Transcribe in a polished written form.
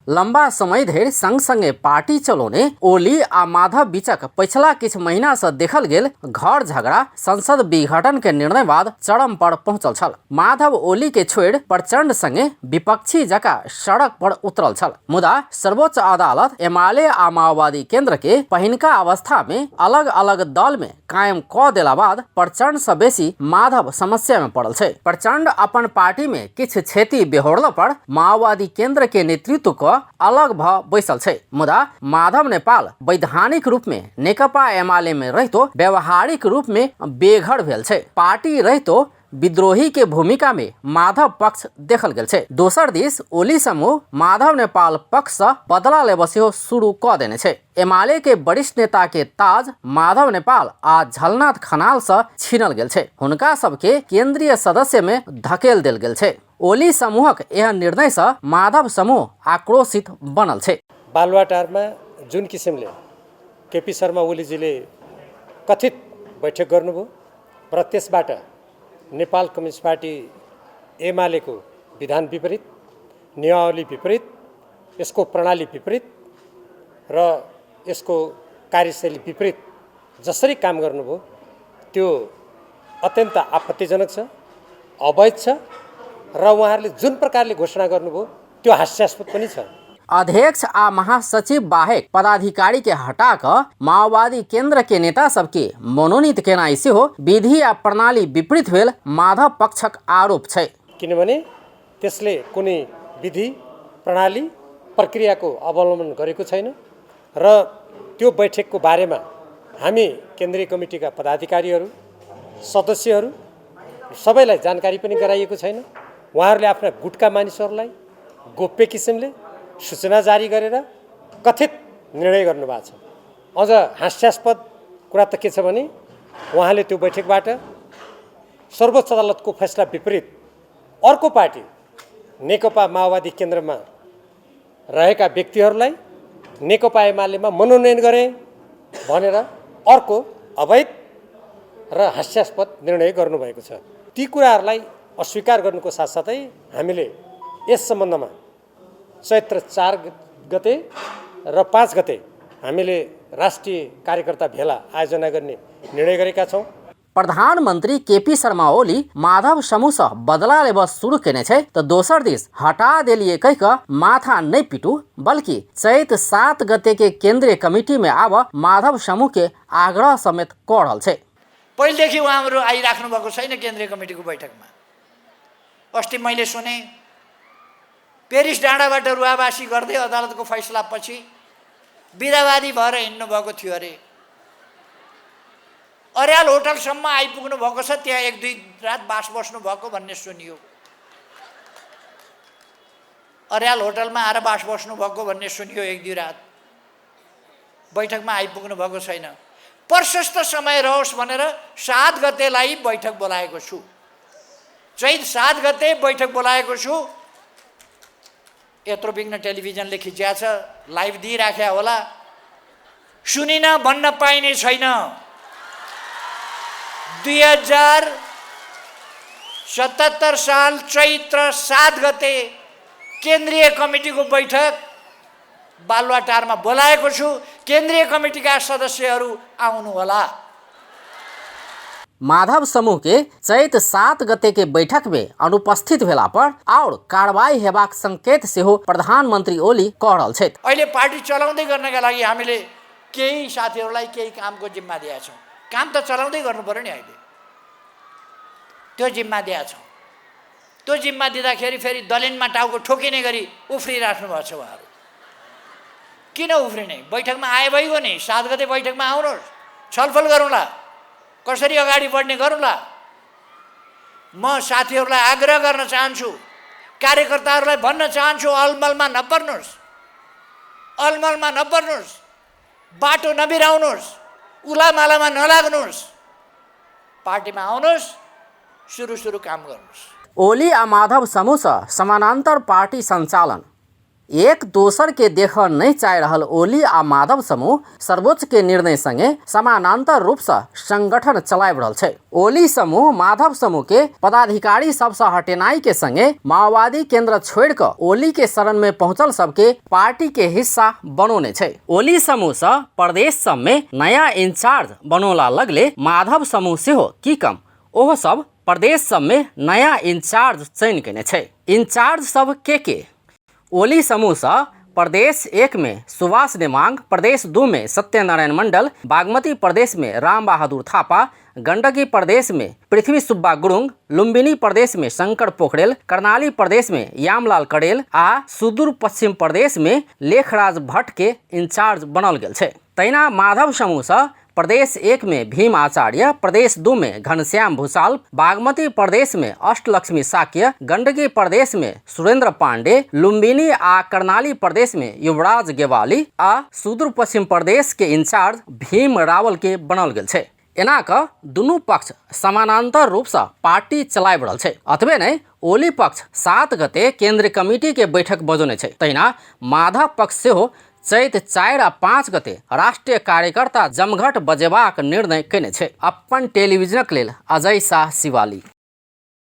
लंबा समय धरि संग संगे पार्टी चलौने ओली आ माधव बीचक पछिला किछु महीना से देखल गेल घर झगड़ा संसद विघटन के निर्णय बाद चरम पर पहुंचल छल। माधव ओली के छोड़ि प्रचंड संगे विपक्षी जका सड़क पर उतरल छल, मुदा सर्वोच्च अदालत एमाले आ माओवादी केंद्र के पहिनका अवस्था में अलग अलग दल में कायम क देला बाद प्रचंड से बेसी माधव समस्या में पड़ल छै। प्रचंड अपन पार्टी में किछु क्षति बेहोरला पर माओवादी केंद्र के नेतृत्व क अलग भ बैसल छै, मुदा माधव नेपाल वैधानिक रूप में नेकपा एमाले में रहितो व्यवहारिक रूप में बेघर भेल छै। पार्टी रहितो विद्रोही के भूमिका में माधव पक्ष देखल गेल छै। दोसर दिस ओली समूह माधव नेपाल पक्ष से बदला लेबऽ सेहो शुरू क देने छै। एमाले के वरिष्ठ नेता के ताज माधव नेपाल आ झलनाथ खनाल से छीनल गेल छै। हुनका सबके केंद्रीय सदस्य में धकेल देल गेल छै। ओली समूहक एहन निर्णय से माधव समूह आक्रोशित बनल छै। बालुवाटारमा जुन किसिमले केपी शर्मा ओलीजीले कथित बैठक गर्नुभयो र त्यसबाट नेपाल कम्युनिस्ट पार्टी एमालेको विधान विपरीत, नियमावली विपरीत, यसको प्रणाली विपरीत र यसको कार्यशैली विपरीत जसरी काम गर्नुभयो त्यो अत्यन्त आपत्तिजनक छ, अवैध छ र उहाँहरूले जुन प्रकारले घोषणा गर्नुभयो त्यो हास्यास्पद पनि छ। अध्यक्ष आ महासचिव बाहेक पदाधिकारी के हटा कऽ माओवादी केंद्र के नेता सबके मनोनीत केनाइ सेहो विधि आ प्रणाली विपरीत भेल माधव पक्षक आरोप छै। किनभने त्यसले कुनै विधि प्रणाली प्रक्रियाको अवलम्बन गरेको छैन र त्यो बैठकको बारेमा हामी केन्द्रीय कमिटीका पदाधिकारीहरू, सदस्यहरू सबैलाई जानकारी पनि गराइएको छैन। उहाँहरूले आफ्ना गुटका मानिसहरूलाई गोप्य किसिमले सूचना जारी गरेर कथित निर्णय गर्नुभएको छ। अझ हास्यास्पद कुरा त के छ भने उहाँले त्यो बैठकबाट सर्वोच्च अदालतको फैसला विपरीत अर्को पार्टी नेकपा माओवादी केन्द्रमा रहेका व्यक्तिहरूलाई नेकपा एमालेमा मनोनयन गरे भनेर अर्को अवैध र हास्यास्पद निर्णय गर्नुभएको छ। ती कुराहरूलाई अस्वीकार गर्नुको साथसाथै हामीले यस सम्बन्धमा चैत्र 4 गते र 5 गते हामीले राष्ट्रिय कार्यकर्ता भेला आयोजना गर्ने निर्णय गरेका छौँ। प्रधानमंत्री केपी शर्मा ओली माधव समूह से बदला लेबऽ शुरू केने छै तऽ दोसर दिस हटा देलिए कहि कऽ माथा नहि पीटू, बल्कि चैत 7 गते के केंद्रीय कमिटी में आबऽ माधव समूह के आग्रह समेत कऽ रहल छै। पहिलेदेखि उहाँहरू आइराख्नु भएको छैन केन्द्रीय कमिटीको बैठकमा। अस्ति मैले सुने पेरिस डाँडाबाट रुवावासी गर्दै अदालतको फैसलापछि बिदावादी भएर हिँड्नु भएको थियो अरे। अर्याल होटलसम्म आइपुग्नु भएको छ, त्यहाँ 1-2 रात बास बस्नु भएको भन्ने सुनियो। अर्याल होटलमा आएर बास बस्नु भएको भन्ने सुनियो, 1-2 रात बैठकमा आइपुग्नु भएको छैन। प्रशस्त समय रहोस् भनेर 7 गतेलाई बैठक बोलाएको छु। चैत 7 गते बैठक बोलाएको छु। यत्रो विघ्न टेलिभिजनले खिच्या छ, लाइभ दिइराख्या होला, सुनिन भन्न पाइने छैन। 2077 साल चैत्र 7 गते केन्द्रीय कमिटीको बैठक बालुवाटारमा बोलाएको छु। केन्द्रीय कमिटीका सदस्यहरू आउनुहोला। माधव समूह के चैत 7 गते के बैठक में अनुपस्थित भेला पर और कार्रवाई हेबाक संकेत सेहो प्रधानमंत्री ओली कऽ रहल छथि। अहिले पार्टी चलाउँदै गर्नका लागि हामीले केही साथीहरूलाई केही कामको जिम्मा दिएका छौँ। काम त चलाउँदै गर्नु पर्यो नि, अहिले त्यो जिम्मा दिएका छौँ। त्यो जिम्मा दिँदाखेरि फेरि दलिनमा टाउको ठोकिने गरी उफ्रिराख्नु भएको छ उहाँहरू। किन उफ्रिने? बैठकमा आए भइगयो नि, 7 गते बैठकमा आउनुहोस्, छलफल गरौँला, कसरी अगाडि बढ्ने गरौँला। म साथीहरूलाई आग्रह गर्न चाहन्छु, कार्यकर्ताहरूलाई भन्न चाहन्छु, अलमलमा नपर्नुहोस्, अलमलमा नपर्नुहोस्, बाटो नबिराउनुहोस्, उलामालामा नलाग्नुहोस्, पार्टीमा आउनुहोस्, सुरु सुरु काम गर्नुहोस्। ओली आ माधव समूह सँ समानांतर पार्टी संचालन। एक दोसर के देखऽ नहि चाहि रहल ओली आ माधव समूह सर्वोच्च के निर्णय संगे समानांतर रूप से संगठन चलाबि रहल छै। ओली समूह माधव समूह के पदाधिकारी सबसँ हटेनाई के संगे माओवादी केंद्र छोड़ि कऽ ओली के शरण में पहुंचल सबके पार्टी के हिस्सा बनौने छै। ओली समूह सँ प्रदेश सब में नया इंचार्ज बनौला लगले माधव समूह सेहो की कम ओहो सब प्रदेश सब में नया इंचार्ज चयन केने छै। इंचार्ज सब के के ओली समूहसँ प्रदेश 1 में सुभाष नेमांग, प्रदेश 2 में सत्यनारायण मंडल, बागमती प्रदेश में राम बहादुर थापा, गंडकी प्रदेश में पृथ्वी सुब्बा गुरुंग, लुम्बिनी प्रदेश में शंकर पोखरेल, करनाली प्रदेश में यामलाल कड़ेल आ सुदूर पश्चिम प्रदेश में लेखराज भट्ट के इंचार्ज बनल गेल छै। तहिना माधव समूहसँ प्रदेश 1 में भीम आचार्य, प्रदेश 2 में घनश्याम भूषाल, बागमती प्रदेश में अष्टलक्ष्मी साक्य, गंडकी प्रदेश में सुरेंद्र पांडे, लुम्बिनी आ करनाली प्रदेश में युवराज गेवाली आ सुदूर पश्चिम प्रदेश के इंचार्ज भीम रावल के बनल गेल छै। एना क दुनू पक्ष समानांतर रूप से पार्टी चलाबि रहल छै। अतबे नहि, ओली पक्ष 7 गते केंद्रीय कमिटी के बैठक बजौने छै। तहिना माधव पक्ष सेहो चैत 4 आ 5 गते राष्ट्रीय कार्यकर्ता जमघट बजेबाक निर्णय केने छै। अपन टेलीविजनक लेल अजय शाह, शिवाली।